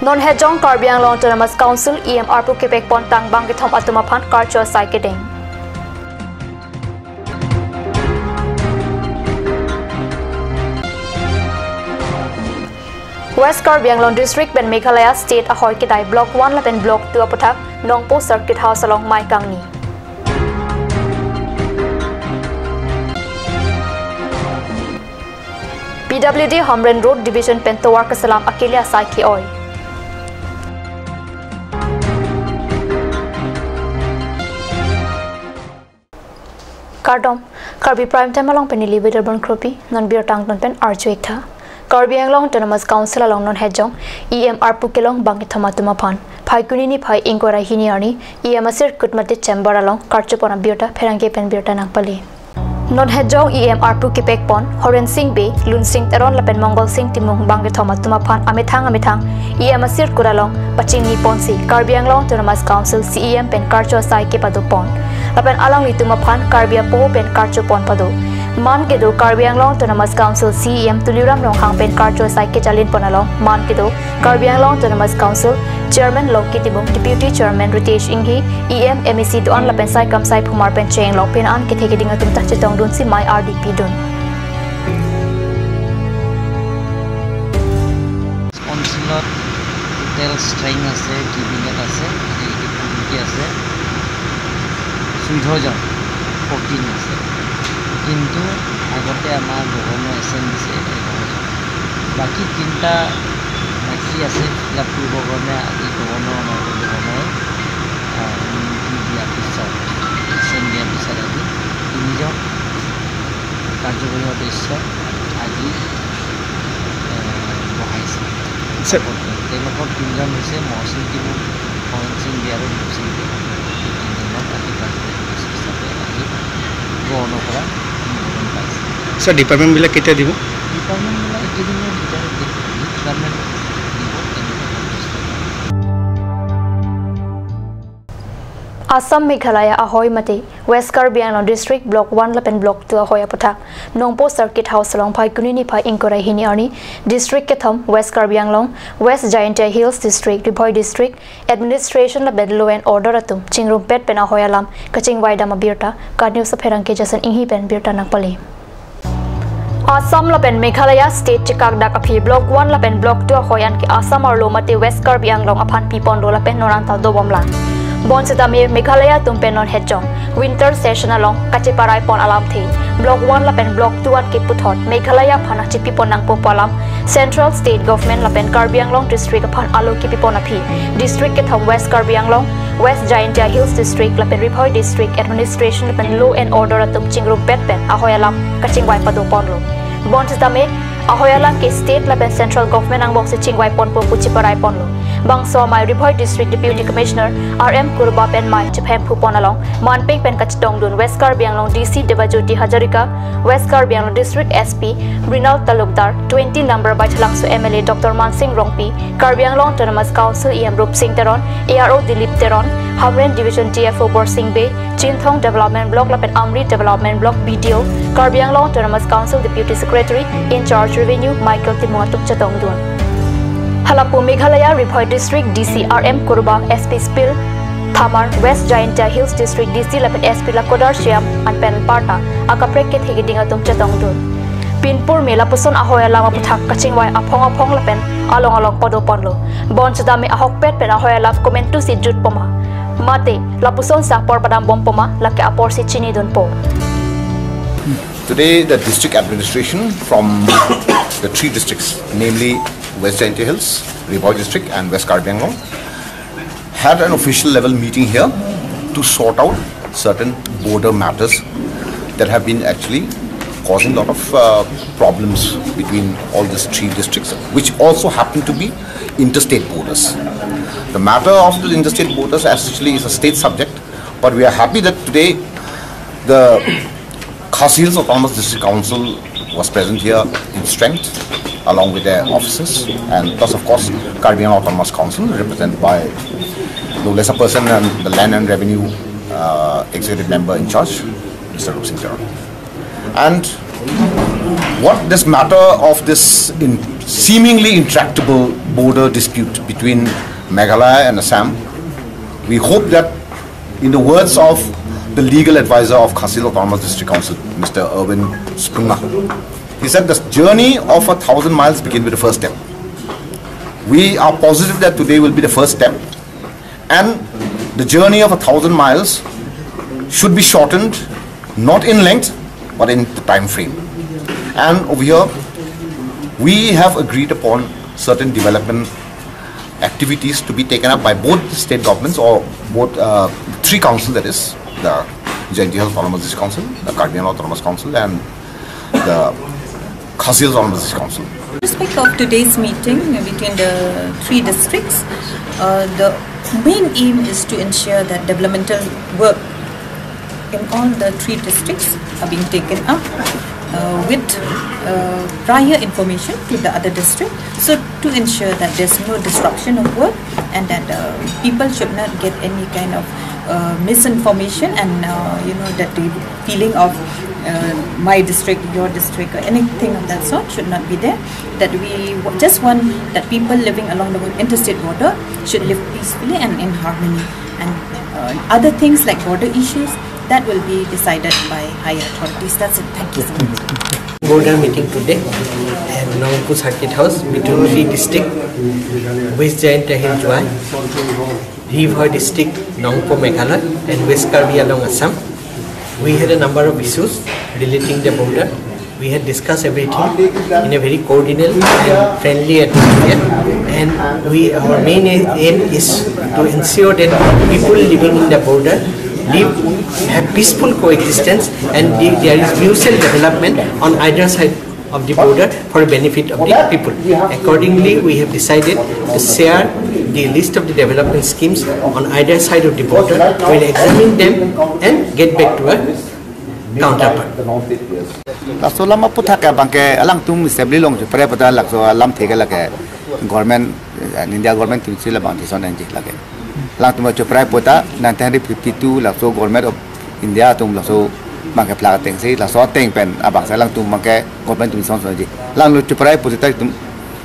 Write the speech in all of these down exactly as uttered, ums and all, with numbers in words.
Non Hejong Karbi Anglong Autonomous Council E M arpu kepek pon tang bang kethom atum aphan karcho asai kedeng. West Karbi Anglong District pen Meghalaya State ahoi kedai Block one lapen Block two aputhak Nongpoh Circuit House along mei kangni. P W D Hamren Road Division pen tovar keselam akele asai ke-oi. Kardom, Karbi Prime Time along pen neli Vedarban Kropi, non birta angton pen arju-ik tha. Karbi Anglong Autonomous Council along non Hejong E M arpu kelong bang kethom atum aphan Phaikuni niphai ingkoi ra hini arni E M asirkut mate chamber along karcho pon abirta pherangke pen birta nangpale. Non Hejong E M arpu kepek pon Horen Sing Bey, Lunsing Teron lapen Mongol Sing Timung bang kethom atum aphan amethang amethang E M asirkut along pachingni ponsi Karbi Anglong Autonomous Council C E M pen karcho asai kepado pon. Lapen alanglitum aphan Karbi apoho pen karcho pon pado. Man kedo Karbi Anglong Autonomous Council C E M Tuliram Ronghang pen karcho asai kechalin pon along man kedo Karbi Anglong Autonomous Council Chairman Longki Timung, Deputy Chairman Ritesh Enghi, E M, M A C do-an lapen sai kam sai phumar pen cheng long pen an kethe keding atum ta chetongdunsi mei ardi pidun. Councilot total strength আছে, cabinet আছে, executive committee আছে, চৈধ্য জন, ফৰ্টিন আছে। কিন্তু আগতে আমাৰ governor S M দিছে এঘাৰ জন। বাকী তিনিটা বাকী আছে, ফিল আপ কৰিবৰ কাৰণে আজি গভৰ্ণৰ, আমাৰ গভৰ্ণৰে, আহ, অনুমতি দিয়াৰ পিছত, এছ এম দিয়াৰ পিছত আজি তিনিজন কাৰ্যকৰী সদস্য আজি, আহ, বহাইছে। ছাৰ। তেওঁলোকৰ তিনিজন হৈছে মহচিন টিমু, ফৰেনচিক বিয়াৰো দুচিন টিমু। এই তিনিজনক আজি কাৰ্যকৰী সদস্য হিচাপে আজি গভৰ্ণৰ পৰা অনুমোদন পাইছে। ছাৰ, ডিপাৰ্টমেণ্টবিলাক কেতিয়া দিব? ডিপাৰ্টমেণ্টবিলাক একেদিনৰ ভিতৰত দিব। ডিপাৰ্টমেণ্ট দিব, তেনেকুৱা সন্তুষ্ট। Assam Meghalaya ahoi mate West Karbi Anglong District Block one lapen Block two ahoi aputhak Nongpoh Circuit House along Phaikuni niphai ingkoi ra hini arni District kethom West Karbi Anglong, West Jaintia Hills District, Ri Bhoi District Administration lapen Law and Order atum chingrumpet pen ahoi alam kachingvai dam abirta KAT News apherangke Jason Enghi pen birta nangpale. Assam lapen Meghalaya State chekakdak aphi Block one lapen Block two ahoi an ke Assam arlo mate West Karbi Anglong aphan piponlo lapen non anta dobomlang. Bonsitame Meghalaya atum pen non Hejong winter session along kacheparai pon alamthe Block one lapen Block two an ke puthot Meghalaya aphan chepipon nangpo pu alam Central State Government lapen Karbi Anglong District aphan alo kepipon aphi District kethom West Karbi Anglong, West Jaintia Hills District lapen Ri Bhoi District Administration lapen Law and Order atum chingrumpet pen ahoi alam kachingvai pado ponlo. Bonsitame ahoi alam ke State lapen Central Government angbongsi chingvai ponpo pu cheparai ponlo. Bangso amei Ri Bhoi District Deputy Commissioner R M Kuruba pen mei chephemphu pon along manpeng pen kachetongdun West Karbi Anglong D C Debajyoti Hazarika, West Karbi Anglong District S P Mrinal Talukdar, twenty number Baithalangso M L A Doctor Mansing Rongpi, Karbi Anglong Autonomous Council E M Rupsing Teron, A R O Dilip Teron, Hamren Division D F O Borsing Bey, Chinthong Development Block lapen Amri Development Block B D O, Karbi Anglong Autonomous Council Deputy Secretary in charge Revenue Michael Timung atum chetongdun. Halapu Meghalaya Ri Bhoi District D C R M Kuruba, S P Spil Thamar, West Jaintia Hills District D C lapen S P Lakodar Shyam an pen parta akaprek kethe keding atum chetongdun. Pinpur me lapuson ahoi alam aputhak kachingvai aphong aphong lapen along along pado ponlo. Bonsitame ahokpet pen ahoi alam komantusi jutpo ma, mate lapuson si apor padambompo ma, lake aporsi chinidunpo. Today, the district administration from the three districts, namely West Jaintia Hills, Ri Bhoi District, and West Karbi Anglong, had an official level meeting here to sort out certain border matters that have been actually causing a lot of, uh, problems between all these three districts, which also happen to be interstate borders. The matter of the interstate borders essentially is a state subject, but we are happy that today the Khasi Hills Autonomous District Council was present here in strength, along with their officers, and plus, of course, Karbi Anglong Autonomous Council, represented by no lesser person than the Land and Revenue, uh, Executive Member in charge, Mister Rupsing Teron. And what this matter of this in-, seemingly intractable border dispute between Meghalaya and Assam. We hope that, in the words of the legal advisor of Khasi Autonomous District Council, Mister Erwin Sprüngner, he said the journey of a thousand miles begins with the first step. We are positive that today will be the first step, and the journey of a thousand miles should be shortened, not in length, but in the time frame. And over here, we have agreed upon certain development activities to be taken up by both the state governments, or both, uh, three councils, that is the Jaintia Hills Autonomous District Council, the Karbi Anglong Autonomous Council, and the Khasi Hills Autonomous District Council. In respect of today's meeting between the three districts, uh, the main aim is to ensure that developmental work in all the three districts are being taken up, uh, with, uh, prior information to the other district, so to ensure that there's no disruption of work and that, uh, people should not get any kind of, uh, misinformation and, uh, you know, that the feeling of, uh, my district, your district, or anything of that sort should not be there. That we w- just want that people living along the interstate border should live peacefully and in harmony. And, uh, other things like border issues, that will be decided by higher authorities. That's it. Thank you so much. Border meeting today at Nongpu Circuit House between three district, West Jaintia Hills Jowai, Ri Bhoi District, Nongpo Meghalaya, and West Karbi Anglong Assam. We had a number of issues relating the border. We had discussed everything in a very cordial and friendly atmosphere. And we, our main aim is to ensure that people living in the border live, have peaceful coexistence, and the- there is mutual development on either side of the border for benefit of the people. Accordingly, we have decided to share the list of the development schemes on either side of the border. We'll examine them and get back to our counterpart. Laso alam aphuthak ke abangke alangtum assembly along cheprai puta laso alamthe ke lake government, eh, India government atumsi labang decision enji lake. Alangtum cheprai puta nineteen fifty-two laso government of India atum laso abangke plak atengsi laso ateng pen abangsi alangtum abangke government atum decision enji. Alangtum cheprai puta itum,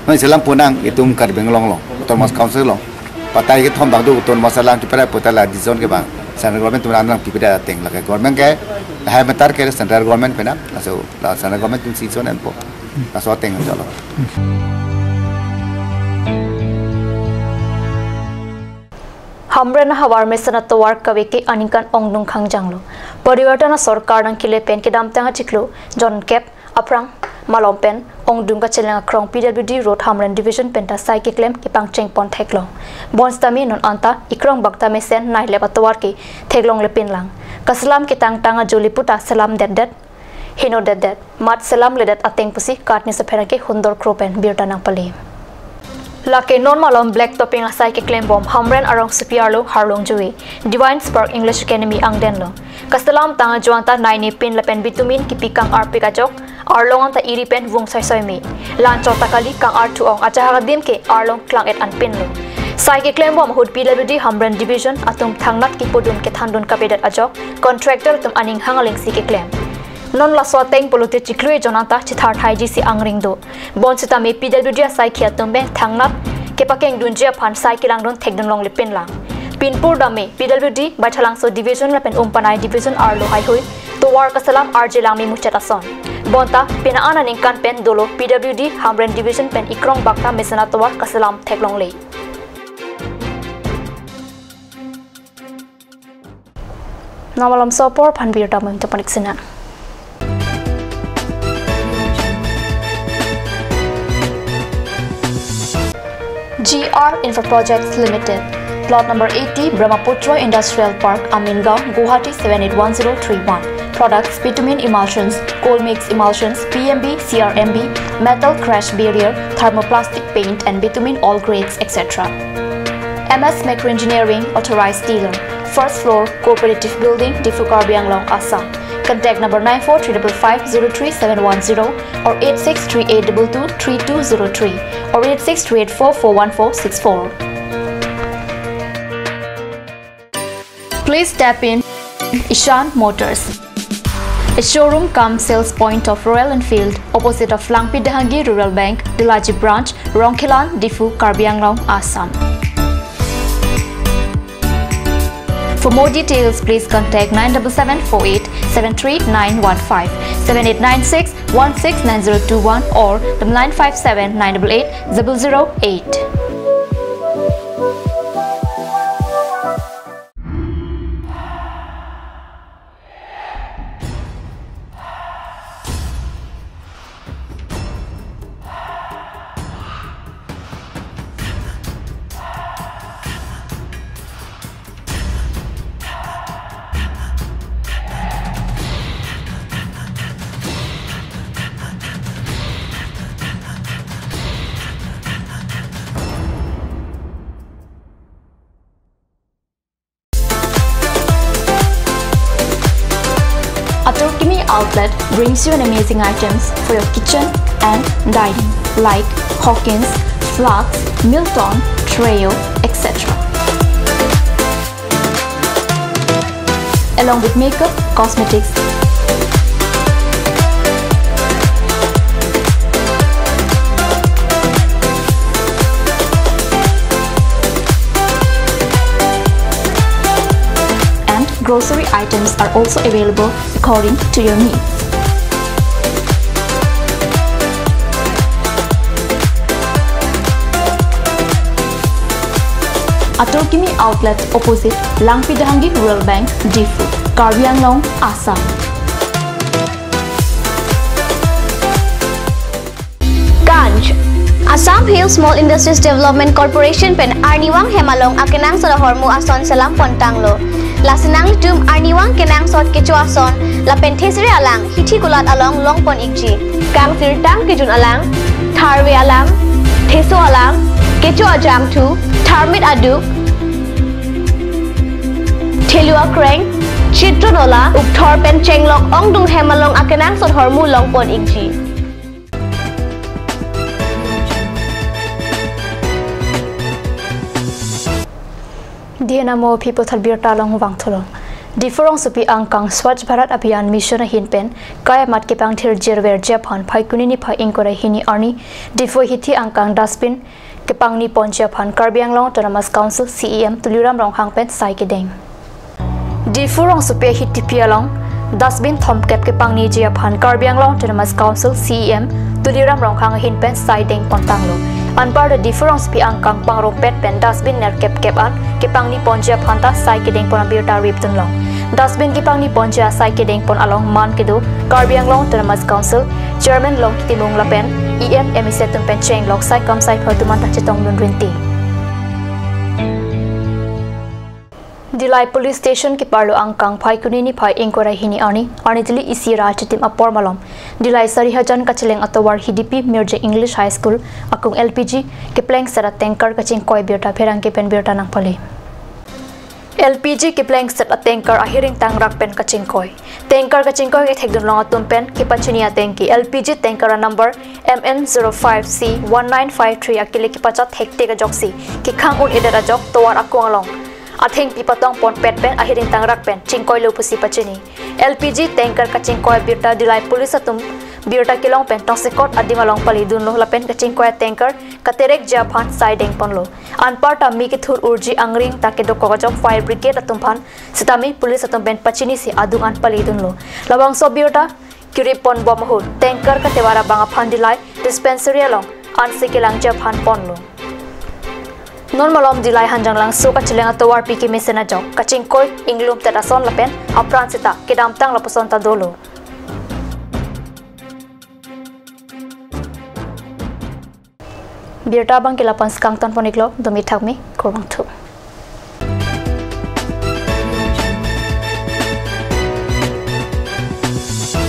non selam punang itum Karbi Anglong along, Autonomous Council along. Patai kethom abang do, ton masa lang cheprai puta la decision ke abang central government atum nangpipedet ateng lake government ke lahai matter ke central government pen nang, laso la central government atum decision enpo. Laso ateng jolo. Hamren ahavar mesen atovar kave ke aningkan ongdung khangjanglo. Parivartan asorkar nangkele pen kedamtang achiklo jonkep aphrang malom pen ongdung kacheleng akrong P W D Road Hamren Division penta sai keklem kepangcheng pon theklong. Bonsitame non anta ikrong bakta mesen nailep atovar ke theklongle pinlang. Kaselam ketangtang ajuli puta selamdetdet, henodetdet, mat selamledet ateng pusi katni sephera ke hundor kro pen birta nangpale. Lake non malom black topping asai keklembom Hamren arongsopi arlo Harlong Jowai, Divine Spark English Academy angdeng lo. Kaselamtang ajo anta naine pin lapen bitumin kipi kang-arpik ajok, arlong anta iri pen vung soisoi me. Lanchot ta kali kang-arthu ong, ajahak adim ke arlong klang-et anpin lo. Sai keklembom ahut P W D Hamren Division atum thangnat kipudun kethandun kapedet ajok, contractor atum aning hang alingsi keklem. Non laso ateng pulote chiklo ejon anta chithar thaiji si angring do. Bonsitame P W D asaikhi atum pen thangnat kepakengdunji aphan sai kelangdun thekdun longle pinlang. Pinpur dame P W D Baithalangso Division lapen Umpanai Division arlo haihui tovar kaselam arje langme muchot ason. Bonta pini aningkan pen dolo P W D Hamren Division pen ikrong bakta mesen atovar kaselam theklongle. Non malom so apor aphan birta mem tepanik sina. G R Infra Projects Limited, Plot number eighty, Brahmaputra Industrial Park, Amingaon, Guwahati seven eight one zero three one. Products: bitumen emulsions, cold mix emulsions, P M B, C R M B, metal crash barrier, thermoplastic paint and bitumen all grades, et cetera. M S Macro Engineering, authorized dealer, first floor, Cooperative Building, Diphu, Karbi Anglong, Assam. Contact number nine four three five five zero three seven one zero or eight six three eight two two three two zero three or eight six three eight four four one four six four. Please tap in Ishan Motors. A showroom cum sales point of Royal Enfield, opposite of Langpi Dehangi Rural Bank, Dulaji Branch, Rongkhelan, Diphu, Karbi Anglong, Assam. For more details, please contact nine double seven four eight seven three nine one five, seven eight nine six one six nine zero two one or the nine five seven nine double eight double zero eight. Atur Kimi Outlet brings you an amazing items for your kitchen and dining, like Hawkins, flasks, Milton, Treo, et cetera. Along with makeup, cosmetics, and grocery items are also available according to your needs. Atur Kimi Outlet, opposite Langpi Dehangi Rural Bank, Diphu, Karbi Anglong, Assam. Ganj. Assam Hill Small Industries Development Corporation pen arnivang hem along akenangsot ahormu ason selam pontanglo. Lasi nanglitum arnivang kenangsot kecho ason lapen thesere alang hithi kulat along longpon ikji. Kangsirtang kejun alang, tharve alang, theso alang, kecho ajangthu, tharmit aduk, thelu akreng, chitro nola, ukthor pen chenglok ongdung hem along akenangsot ahormu longpon ikji. Dei namo people thar birta along vangthulo. Diphu rongsopi angkang Swachh Bharat Abhiyan Mission ahin pen kai amat kepangthir jirver ji aphan Phaikuni niphai ingkoi ra hini arni Diphu hithi angkang dustbin kepangni ponji aphan Karbi Anglong Autonomous Council C E M Tuliram Ronghang pen sai kedeng. Diphu rongsopi hithi pi along dustbin thomkep kepangniji aphan Karbi Anglong Autonomous Council C E M Tuliram Ronghang ahin pen sai dengpontanglo. Anparta Diphu rongsopi angkang pangrumpet pen dustbin nerkep kep an kepangni ponji aphan ta sai kedengpon abirta ripdunlong. Dustbin kepangni ponji asai kedengpon along man kedo Karbi Anglong Autonomous Council Chairman Longki Timung lapen E M, M A C atum pen chenglok sai kam sai pho atum anta chetongdun rinti. Dillai Police Station keparlo angkang Phaikuni niphai ingkoi ra hini arni, arni dili isi ra achitim apor malom Dillai Sarihajan kacheleng atovar hidipi Mirjeng English High School akung L P G keplengset a-tanker kachingkoi birta pherangke pen birta nangpale. L P G keplengset a-tanker ahiring tangrak pen kachingkoi. Tanker kachingkoi kethekdunlong atum pen kepachini ateng ke L P G tanker a-number M N zero five C one nine five three akele kepachat hektik ajoksi kekhang un-edet ajok tovar akung along athengpi patongponpet pen ahiring tangrak pen chingkoilo pusi pachini. L P G tanker kachingkoi birta Dillai Police atum birta kelong pen tongsekot adim along paledunlo lapen kachingkoi a-tanker katerekji aphan sai dengponlo. Anparta mi kethur urji angring ta kedokok ajok fire brigade atum aphan sitame police atum pen pachinisi adung an paledunlo. Labangso abirta kirippon bom ahut tanker katevar abang aphan Dillai dispensary along ansi kelangji aphan ponlo. Non malom Dillai Hanjanglangso kacheleng atovarpi kemesen ajok kachingkoi inglumtet ason lapen apran seta kedamtang lapuson ta dolo. Birta abang ke la-an si kangtonpon iklo, dome thakme, kurvangthu.